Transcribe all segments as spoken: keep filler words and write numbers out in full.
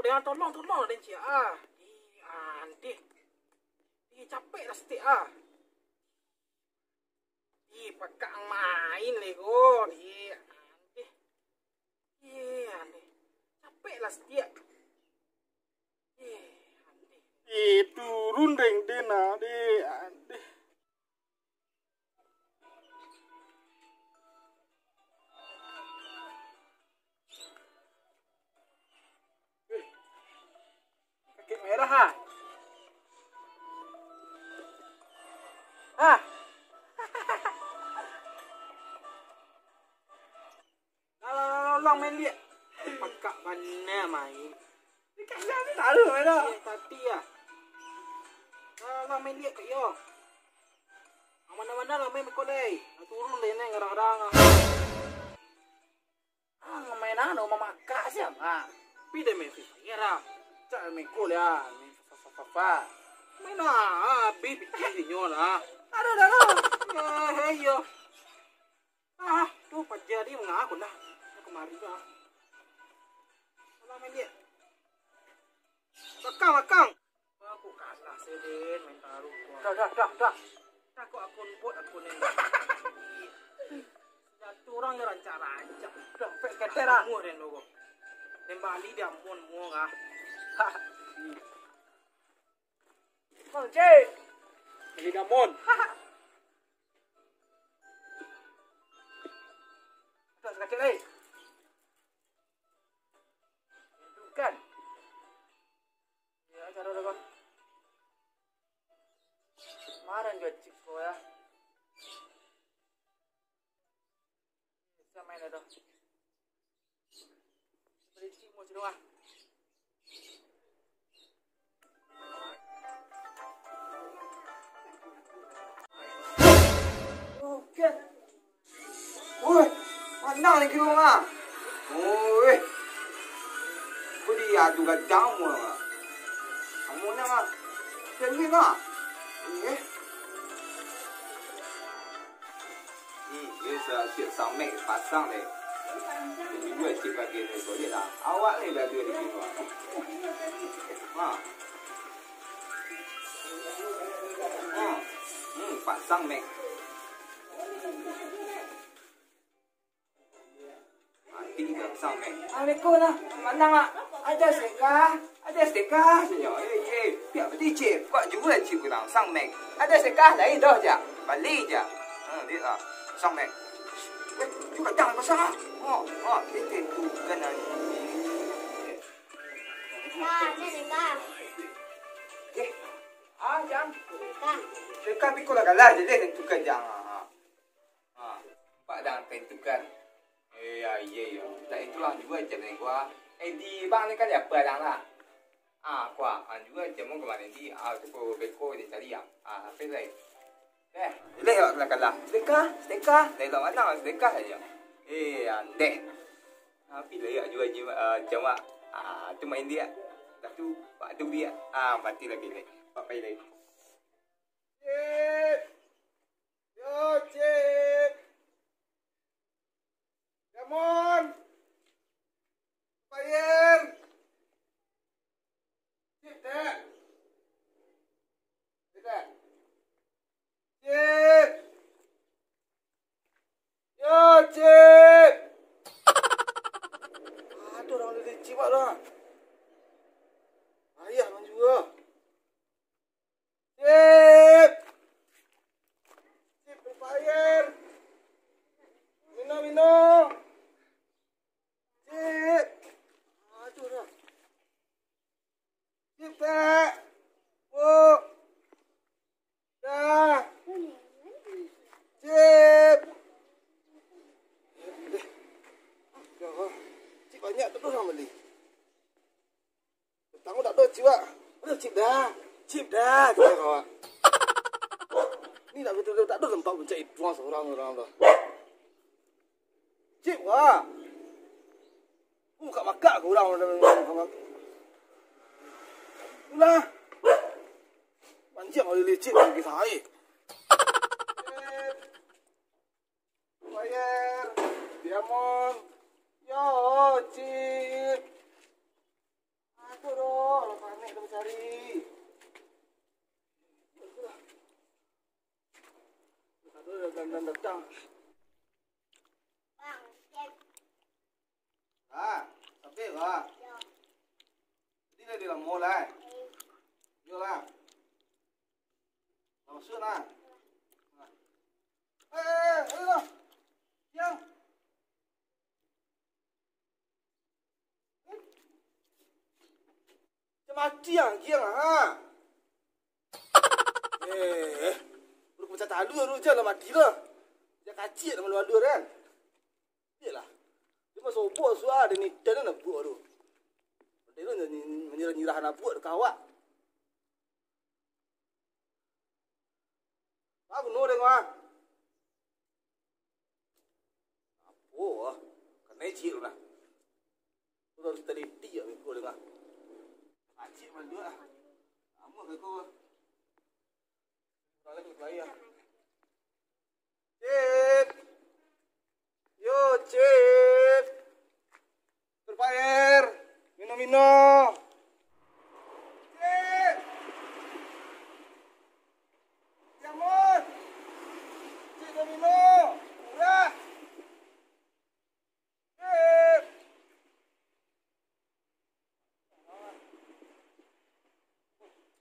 Yang tolong, tolong lah den ciek ah. Ih, andeh. Ih, capek lah saketek ah. Ih, pakak main lai ko. Ih, andeh. Ih, andeh. Capek lah saketek. Ih, andeh. Ih, turun deng den ah, deh. Andeh. Kakek merah, ha? Ha? Alah, alah, alah, main liek. Pakak bana main. Di kandang ni taruh main dah. Eh, tati ah. Alah, alah, main liek kat iyo. Mana-mana lah main beko lai. Nak turun lai neng garang-garang ah. Ah, main anu mamakak siang ah. Pi deh main Free Fire ah. Cak main ko lah. Main fa-fa-fa-fa. Main ah, habis pitih dinyo lah. Aduh, dah lah. Eh, iyo. Ah, tu paja dia mangah aku lah. Nak kemari lah. Alah, main dia. Lakang, lakang. Aku kalah sih, Den, main taruh. Dah, dah, dah, dah. Dah, kok akun bot, akun yang jatuh orang yang rancak-rancak. Dah, pek keter ah. Muah, Den, dulu. Den Bali dia ampun, muah ah. Bang, cek. Bali dia ampun. Dah, sakacik lai. Itu kan. Ya, cara dah, Bang. Kemarin juga cik ko ya. Bisa main dah. Beli cik mau sini, Bang. Oke. Woi, manang lagi urang ah. Woi. Ko di adu gadang urang ah. Amonyo ah. Jadi ah. Eh. Hmm, dia sa-, siap samek pasang deh. Dia juga cip lagi ni, kau lihat lah. Awak ni dah dua ribu dua. Ha. Ha. Hmm, pasang mek. Mati dah sang mek. Assalamualaikum lah. Manang ah. Ada sedekah? Ada sedekah? Senyum. Eh, eh. Piak beli cip. Kok jual cip kurang? Sang mek. Ada sedekah? Lain dah je. Bali je. Ha, dia lah. Sang mek. Eh, tu kadang pasal. Oh, oh, dia tentu kan hari. Sedekah, ada sedekah. Eh, ah, jang. Sedekah. Sedekah pikul lah kalah je deh, tentukan jang. Ha. Ha, nampak dah angkai tukar. Eh, ya, iya, iya. Tak itu lah jua jam ni gua. Eh, di bang ni kan apa dah lah. Ah, kuah, ah, jua jam mau kemarin di, ah, tu ko beko dia cari ah. Ah, apa lagi? Eh, boleh awak kalah-kalah. Sedekah, sedekah. Dari tak mana sedekah aja. Eh, andeh. Tapi lah ya jua jam, ah, jam ah. Ah, tu main dia. Dah tu, waktu dia. Ah, mati lagi ni. Pakai lagi. Cip! Yo, Cip! Come on! Fire! Cip, dah! Cip, dah! Cip! Yo, Cip! Aduh, orang licik banget lah. Ayah manjua. Cip! Cip, Free Fire! Mino, Mino! Cip! Aduh, dah. Cip, tak! Bu! Dah! Cip! Ya Allah. Cip banyak tu orang beli. Tangguh tak ada, Cip, ah. Ada, Cip, dah. Cip, dah, kata kau, ah. Ni nak betul-betul tak ada tempat mencari puang seorang-orang tu. Cip, wah. Aku makak-makak ke urang. Ulah. Manjang oleh licik lagi saya. Fire, Diamond. Yo, Cip. Hari. Aduh, datang, datang. Ah, sampai lah. Jadi dah di lamo lah. Iyolah. Lah, masuk lah. Eh, eh, eh, lah. Yang. Macam mati ang, giang, ha. Eh, udah pecah talu, udah lah mati lah. Dia kacik nak malu-alu kan. Iyalah. Cuma sobok suah ada ni, dan nak buat tu. Dia tu nyerah-nyerah nak buat kawak. Bagus no dengok ah. Apo ah? Kanai cik tu nah. Tu harus teliti ya minggu dengok. Acik mandua ah. Lama ke kau? Kalau tu kelai ah. Cip. Yo, Cip. Berpaer. Mino-mino. Cip. Jamon. Cip, domino. Murah. Cip.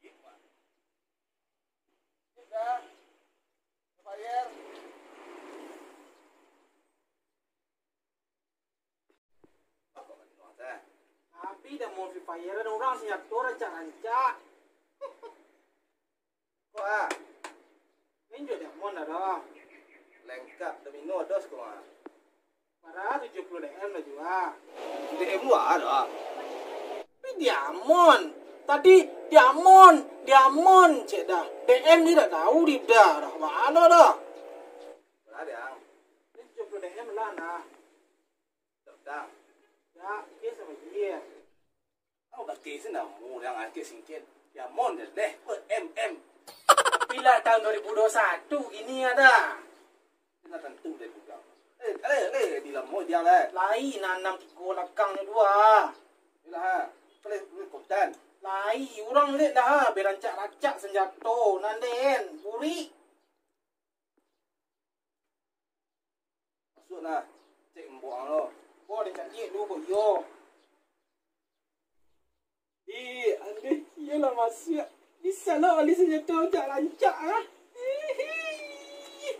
Cip, dah. Berpaer. Tapi dah mau Free Fire, ada urang senjato rancak-rancak. Ko ah. Main jo Diamond dah dah. Lengkap domino dos ko ah. Para tujuh puluh D M lah jua. D M lu ada. Tapi Diamond. Tadi Diamond, Diamond cek dah. D M ni dak tahu di dah dah. Mana dah? Ada. Ini tujuh puluh D M lah nah. Tentang. Ya, dia sama dia. Kau kaki senamo yang angkek singkit. Ya mon deh, M M. Tapi lah tahun dua ribu dua puluh satu gini ada. Kena tentu deh budak. Eh, eh, eh, di lamo dia lah. Lai nanam tigo lakang ni dua. Yalah, ha. Boleh, boleh kontan. Lai, urang lek lah, berancak-rancak senjato, nan den, burik. Masuak nah, cek embok ang lo. Ko den caliak dulu ko iyo. Ih, andeh, iyolah masuak. Bisa lo bali senjato rancak-rancak ah. Hihi.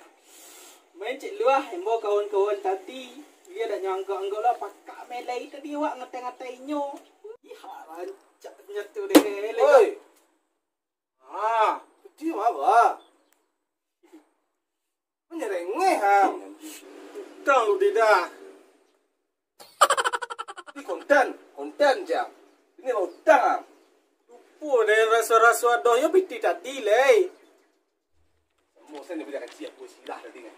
Main cek luah, embo kawan-kawan tadi. Iyo dak nyo anggok-anggok lah, pakak melei tadi awak ngatai-ngatai inyo. Ih, rancak senjato deh, eleh. Oi. Ah, kecil apa? Menyerengeh ha. Utang lu dah. Ini konten, konten je. Ini lah utang ah. Lupo deh raso-raso adoh yo piti tadi leh. Semua sen dia kecil aku silah tadi kan.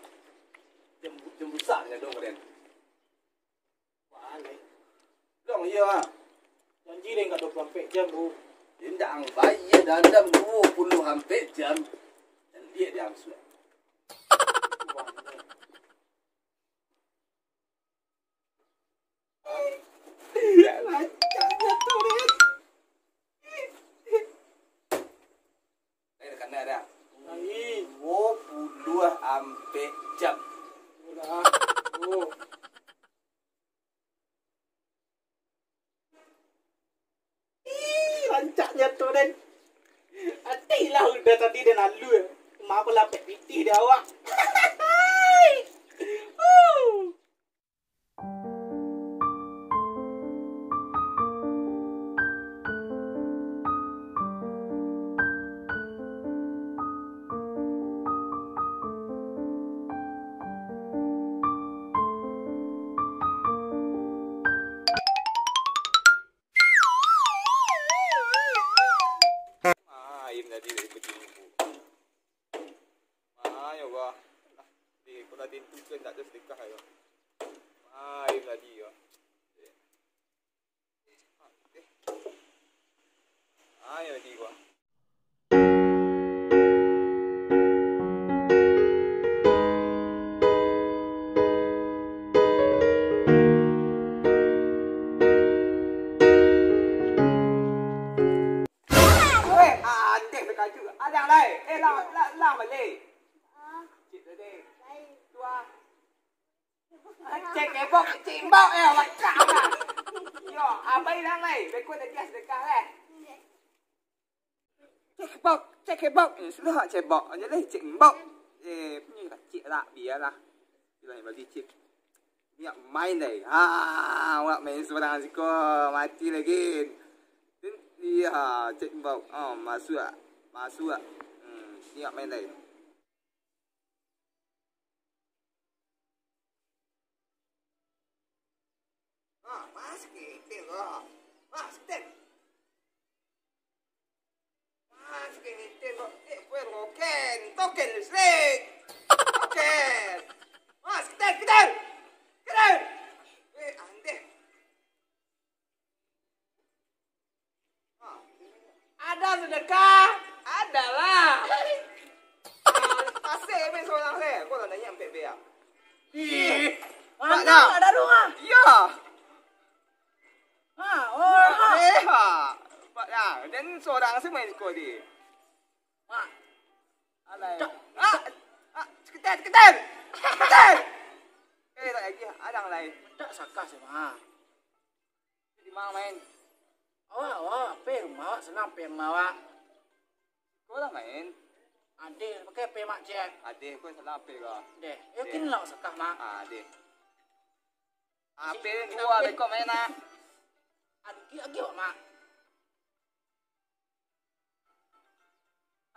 Jam jam busak dengan dong kalian. Wah, leh. Dong iya ah. Janji deh enggak dua puluh ampek jam tu. Indak ang bayar dandam dua puluh ampek jam. Dan dia dia angsuh. Rancaknya tu deh. Eh, kena dah. Ai. Dua puluh ampek jam. Udah. Oh. Ih, rancaknya tu, Den. Ati lah udah tadi, Den, alu. Maaf lah, pek pitih dek awak. Uh. Ah, aim tadi dari bejimbu. Ah, ya Allah. Di, kau dah tentu ke tak ada sedekah ya. Ah, aim tadi ya. Ah, ya tadi gua. Cek kebok, cek imbau, eh, wakak lah. Yo, abai lah, mai. Beko dah gas dekah, eh. Cek kebok, cek kebok. Eh, sudah cek bok aja deh, cek imbau. Eh, punya kacik lah, biarlah. Bilang bagi cek. Niat main deh. Ha, awak main seberang siko, mati lagi. Iya, cek imbau. Oh, masuk ah. Masuk ah. Hmm, niat main deh. Ah, masuk ke Intel ko. Masuk ke Intel. Masuk ke Intel ko. Eh, kue roken. Token listrik. Token. Masuk ke Intel. Intel. Intel. Eh, andeh. Ada sedekah? Ada lah. Asik be sorang se. Kau lah nanya ampek be ah. Ih, Pak, mantap, dah. Ada rumah. Iya. Ha, oh, ha. Eh, ha. Pak, ya, dan sorang se main siko di. Ha. Alai. Tak. Ah, ah, sekitar, sekitar. Sekitar. Eh, tak lagi. Ada yang lain. Tak sakah se, Mak. Di ma main? Awak, awak, P rumah awak, salang P rumah awak. Ko lah main? Adeh, pakai P mak cek. Adeh, ko salang P ko. Deh, yo Deh. Kin lah sakah mak. Ah, adeh. Ah, P dua, beko main ah. Agi, agi awak mak.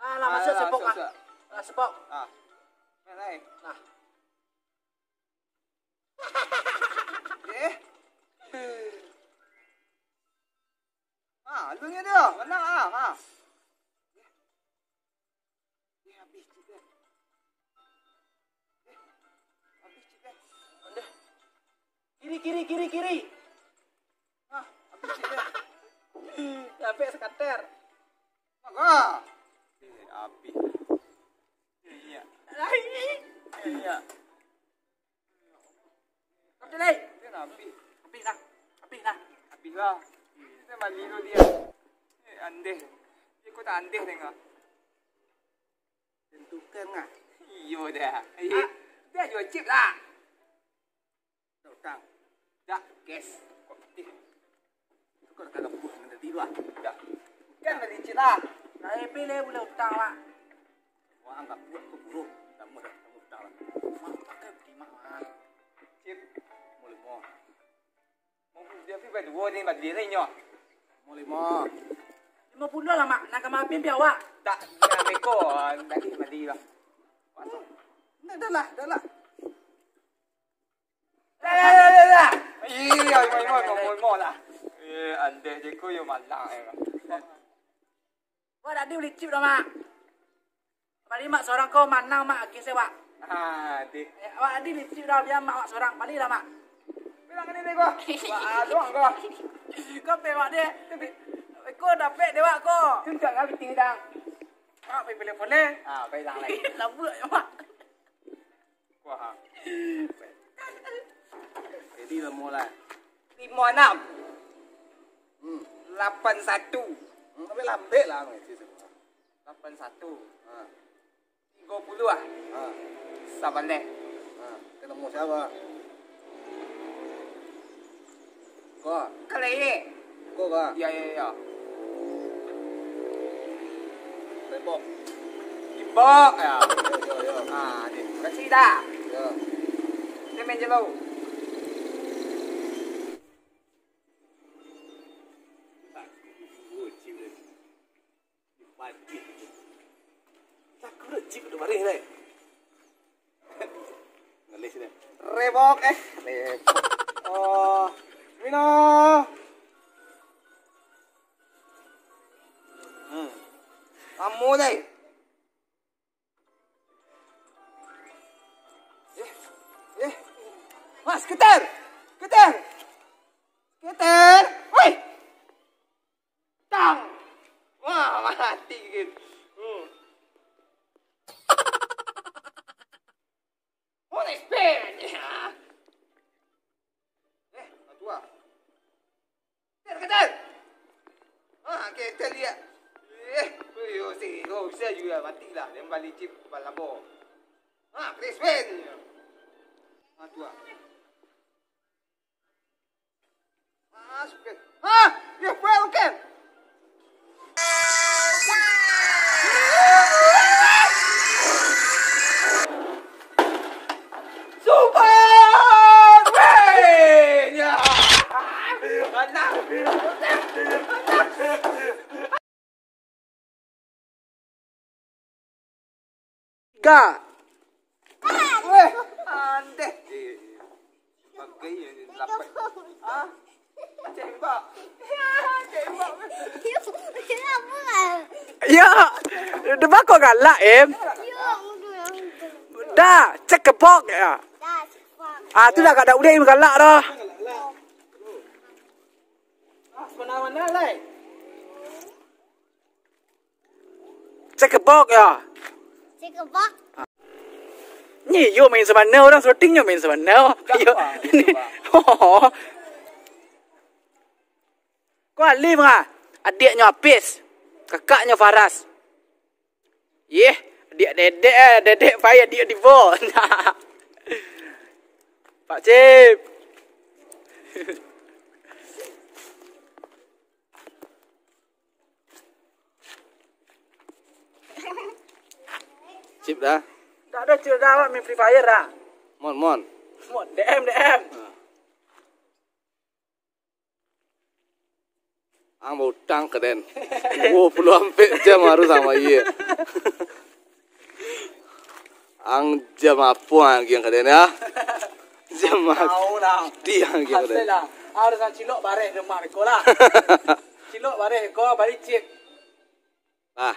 Ah, lah, masuk sepok, masuk, ah. Masuk. Lah, sepok. Ah. Main lain. Nah. Eh. Ah, lu nya dia. Menang ah. Ah. Eh, habis cik eh. Eh, habis cik eh. Anda. Kiri, kiri, kiri, kiri. Ah, habis cik eh. Sampai sekater. Maka. Eh, habis. Iya. Iya. Oke, Lei. Dia dah habis. Habis dah. Habis dah. Habis lah. Dia mandi dulu dia. Eh, andeh. Dia kau tak andeh tengok. Tentukan lah. Iyo dah. Eh, ah. Dia jual chip lah. Dah utang. Dah, cash. Kok, eh. Kau dah kagak puas dengan tadi tu ah. Dah. Kan dah licin lah. Nah, eh, pilih boleh utang lah. Wah, anggap buat tu buruk. Tamu dah, tamu utang lah. Mak, pakai budi mak, mak. Cip. Mau limo. Mau dia pi baduo ni, bagi dia inyo. Mau limo. Limo puluah lah, Mak. Nak ka maafin pi awak. Tak, nak beko. Tadi mandi lah. Masuk. Dah, dah lah, dah lah. Dah, dah, dah, dah, dah. Iya, imo, imo, imo, imo lah. Eh, andeh je ko yo malang eh. Wah, tadi beli chip dah, Mak. Bali mak sorang ko manang, Mak, agi se, Mak. Ah, deh. Eh, awak tadi beli chip dah, bia mak awak sorang. Bali lah, Mak. Bilang ni deh ko. Wah, doang ko. Ko pe, Mak, deh. Ko dapek dewak ko. Tunjuk lah biting dang. Mak, pai pilih boleh. Ah, pai lang lai. Labuak, Mak. Wah. Jadi lamo lah. Limo anam. Hmm. Lapan satu. Hmm, tapi lambek lah, Mak. Lapan satu. Ha. Tigo puluah ah. Ha. Sabaleh. Ha. Ka nomor siapa? Ko. Kalai. Ko ka? Ya, ya, ya. Tembok. Tembok, ya. Ya, ya, ya. Ha, ni. Kasih dah. Ya. Dia main jelo. Aku dah cip tu baris ni. Ngelis dia. Rebok, eh. Rebok. Oh. Mino. Hmm. Kamu deh. Eh, eh. Mas, keter. Keter. Keter. Woi. Tang. Wah, mati kan. Hmm. Oh, respect. Eh, atua. Keter, keter. Ah, keter dia. Eh, yo si, oh, bisa juga mati lah. Dia balik chip balabo. Ah, respect. Atua. Ah. Weh, andeh. Pakai yang lapar. Ah. Cek bak. Cek bak. Ya, dia bako galak, Em. Dah, cekebok ya. Ah, tu dah agak dak ulih galak dah. Cekebok ya. Cekebok. Ni yo main sabana, urang syuting nyo main sabana. Yo. Ni. Oh. Ko Alim ah. Adiaknyo Apis. Kakaknyo Faras. Yeh, adiak Dedek ah, Dedek pai adiak Dibo. Pak Cip. Cip dah. Tak ada cerita awak main Free Fire dah. Mon, mon. Mon, D M, D M. Ang bautang ka den. Duo puluah ampek jam harus sama iye. Ang jam apo ang agiah ka den ya? Jam mati ang agiah ka den. Harus ang cilok bareh rumah ko lah. Cilok bareh ko bari cip. Ah.